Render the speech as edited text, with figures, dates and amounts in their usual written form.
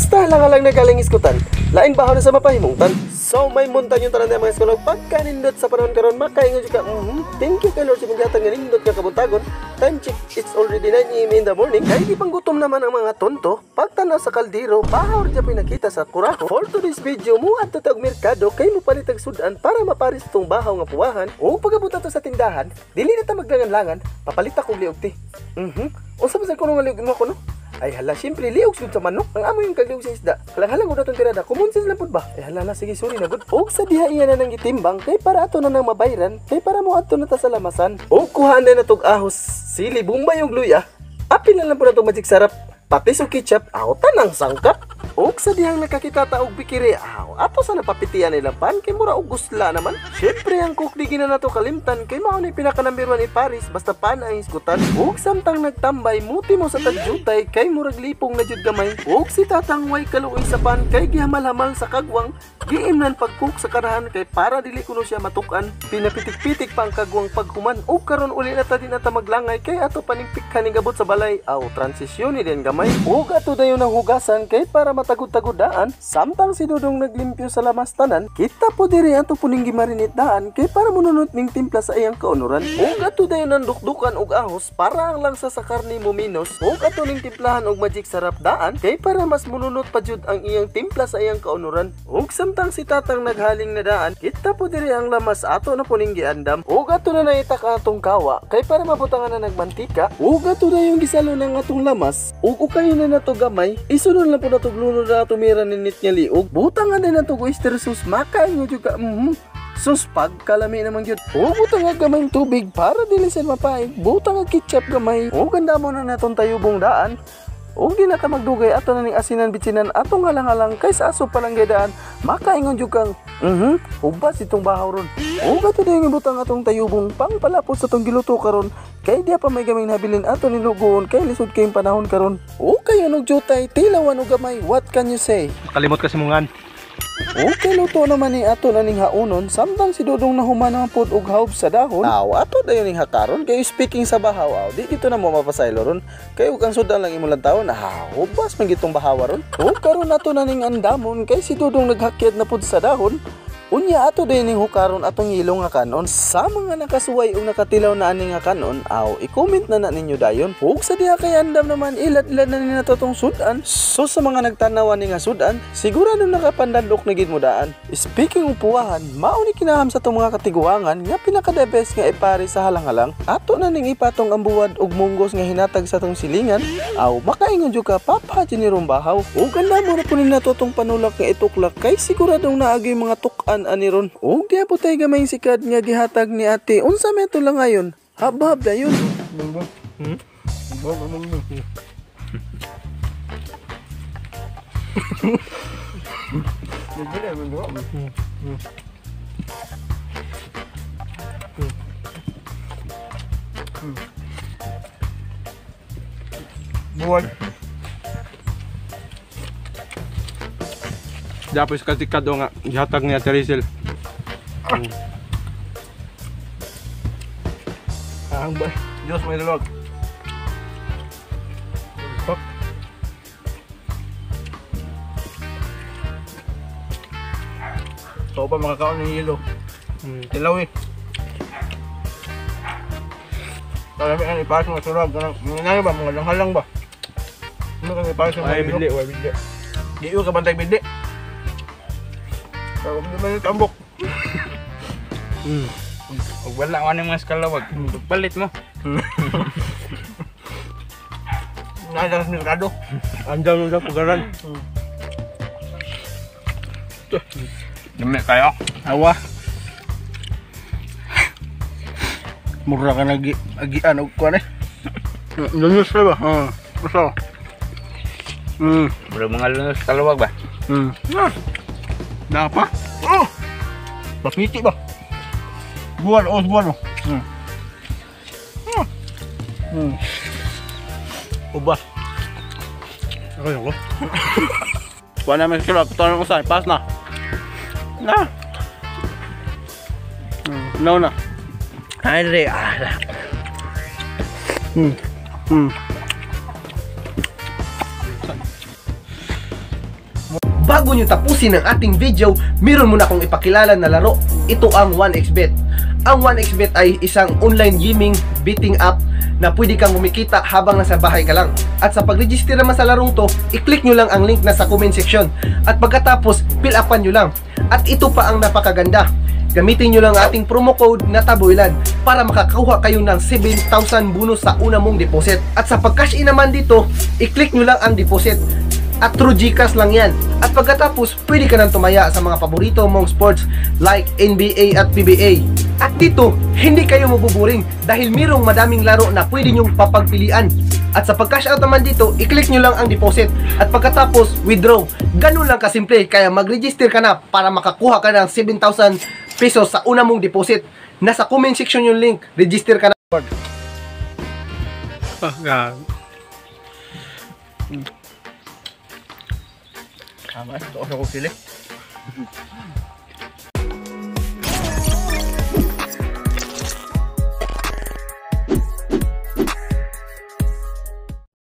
Basta lang lang nagaling iskutan. Lain bahaw na sa mapahimungtan. So may muntan yung tanan mga eskolog pagkanindot sa panahon karon makaingon jud ka. Thank you kay Lord sa imong gihatag nga nindot nga kabuntagon. Time check, it's already 9 AM in the morning. Kay di panggutom naman ang mga tonto. Pagtanaw sa kaldero, bahaw ra gyud nakita sa kuraho. For today's video, muadto ta og merkado kay mopalit og sudan para maparis tong bahaw nga puwahan. O pag-abot nato sa tindahan, dili na ta maglangan-langan, papalit ako og liog ti. Unsa man sad kuno nga liog mo kuno? Ay hala, syempre liog sud sa manok. Ang amo yung kagliog sa isda. Halang-halang gud atong tirada. Kumonsis lang pud ba? Ay hala na, sige, sorry na gud. Og sa diha iya na nang gitimbang kay para ato na nang mabayran, kay para mo adto na ta sa lamasan. Og kuhaan na natog ahos, sili, bombay ug luya. Apil na lang pud natong magic sarap. Patis o ketchup, aw tanang sangkap. Og sa dihang nakakita ta og bikiri, aw ato sa napapitian nilang pan kay mura og gusla naman. Syempre ang cook di gina nato kalimtan kay mao ni pinaka number 1 i Paris basta pan ang hisgutan. Og samtang nagtambay muti mo sa tagjutay kay murag lipong na jud gamay. Og si tatang way kaluoy sa pan kay gihamal-hamal sa kagwang, giimnan pag-cook sa kanahan kay para dili kuno siya matukan. Pinapitik-pitik pa ang kagwang paghuman. Og karon uli na ta di na ta maglangay kay ato paning pikhan ning gabot sa balay. Aw transisyon ni din gamay. Og ato dayon ang hugasan kay para matagud-tagud daan. Samtang si Dudong naglimpyo sa lamas tanan, kita po diri ato puning gimarinate daan kay para mununot ning timpla sa iyang kaunuran. Og ato dayon ang dukdukan og ahos para ang langsa sa karne muminos. Og ato ning timplahan og magic sarap daan kay para mas mununot pa jud ang iyang timpla sa iyang kaunuran. Og samtang si tatang naghaling na daan, kita po diri ang lamas ato na puning giandam. Og ato na naitak atong kawa kay para mabutangan na nagmantika. Og ato dayon gisalo ng atong lamas. Og ukayo na nato gamay, isunod lang po nato glunod na tumira ninit nga liog. Butangan din nato oyster sauce, makain mo jud ka. Sus, pagkalami naman gyud. O butang nga gamay tubig para dili sad mapaig. Butang nga ketchup gamay. O ganda mo na natong tayubong daan. O di na ta magdugay ato na ning asinan bitsinan atong halang-halang kay sa aso palanggay daan. Makaingon jud kang ubas itong bahaw ron. O gato din butang atong tayubong pangpalapot sa tong giluto karon. Kay diya pa may gaming nabilin ato ni lugoon kay lisod kayong panahon karon. O kayo nog jutay tilawan og gamay, what can you say? Makalimot kasi mungan. Okay, luto naman ni ato na ning haunon samtang si Dudong nahuman naman pod og haub sa dahon. Aw, ato dayon ning hakaron kay speaking sa bahaw, aw di dito na mo mapasaylo ron. Kay ug ang sudan lang imong lantawon, aw ubas man gitong bahawa ron. O karon ato na ning andamon kay si Dudong naghakyat na pod sa dahon. Unya ato dayon ning hukaron atong ilong nga kanon. Sa mga nakasuway ug nakatilaw na ani nga kanon, aw i-comment na na ninyo dayon. Ug sa diha kay andam naman ilad-ilad na ni nato tong sudan. So sa mga nagtanaw ani nga sudan, sigurado nakapandadok na gid mo daan. Speaking og puwahan, mao ni kinaham sa tong mga katiguangan nga pinaka the best nga ipare sa halang-halang. Ato na ning ipatong ang buwad og munggos nga hinatag sa tong silingan. Aw makaingon jud ka papa ni bahaw. Ug ganda mo na punin nato tong panulak nga ituklak kay siguradong naagay mga tuk-an ani ron. Og diha po tay gamay sikad nga gihatag ni ate. Unsa may ato lang ngayon? Habhab dayon. Buwan. Dapat sa katikado nga gihatag ni Ate Rizel. Ang ba? Diyos may lulog. So pa makakaon ng hilo. Tilaw eh. Marami kang ipares mga surag. Mga ba? Mga langhalang ba? Ano kang ipares mga Ay, hilo? bidli, way bidli. Di ko kabantay bidli. Pero hindi man yung tambok. Pag wala ka ng mga skalawag, palit mo. Nasa sa merkado. Andiyan mo sa pugaran. Dami kayo. Awa. Mura ka nag-agian og kuan eh. Lunos ka ba? Oo. Gusto. Mura mga lunos kalawag ba? Napa? Oh! Bakiti ba? Buwan, oh, buwan oh. Ubas. Ako yun ko. Kuha namin kilo, kutuan ko saan, pass na. Na. No na. Ay, re. Ah. Bago nyo tapusin ang ating video, meron muna akong ipakilala na laro. Ito ang 1xBet. Ang 1xBet ay isang online gaming betting app na pwede kang kumikita habang nasa bahay ka lang. At sa pag-register naman sa larong to, i-click nyo lang ang link na sa comment section. At pagkatapos, fill upan nyo lang. At ito pa ang napakaganda. Gamitin nyo lang ang ating promo code na Taboylan para makakuha kayo ng 7,000 bonus sa una mong deposit. At sa pag-cash in naman dito, i-click nyo lang ang deposit. At through GCash lang yan. At pagkatapos, pwede ka nang tumaya sa mga paborito mong sports like NBA at PBA. At dito, hindi kayo mabuburing dahil mayroong madaming laro na pwede nyong papagpilian. At sa pag-cash out naman dito, i-click nyo lang ang deposit. At pagkatapos, withdraw. Ganun lang kasimple, kaya mag-register ka na para makakuha ka ng 7,000 pesos sa una mong deposit. Nasa comment section yung link. Register ka na. Ah, grabe. Tama, ito ako sili.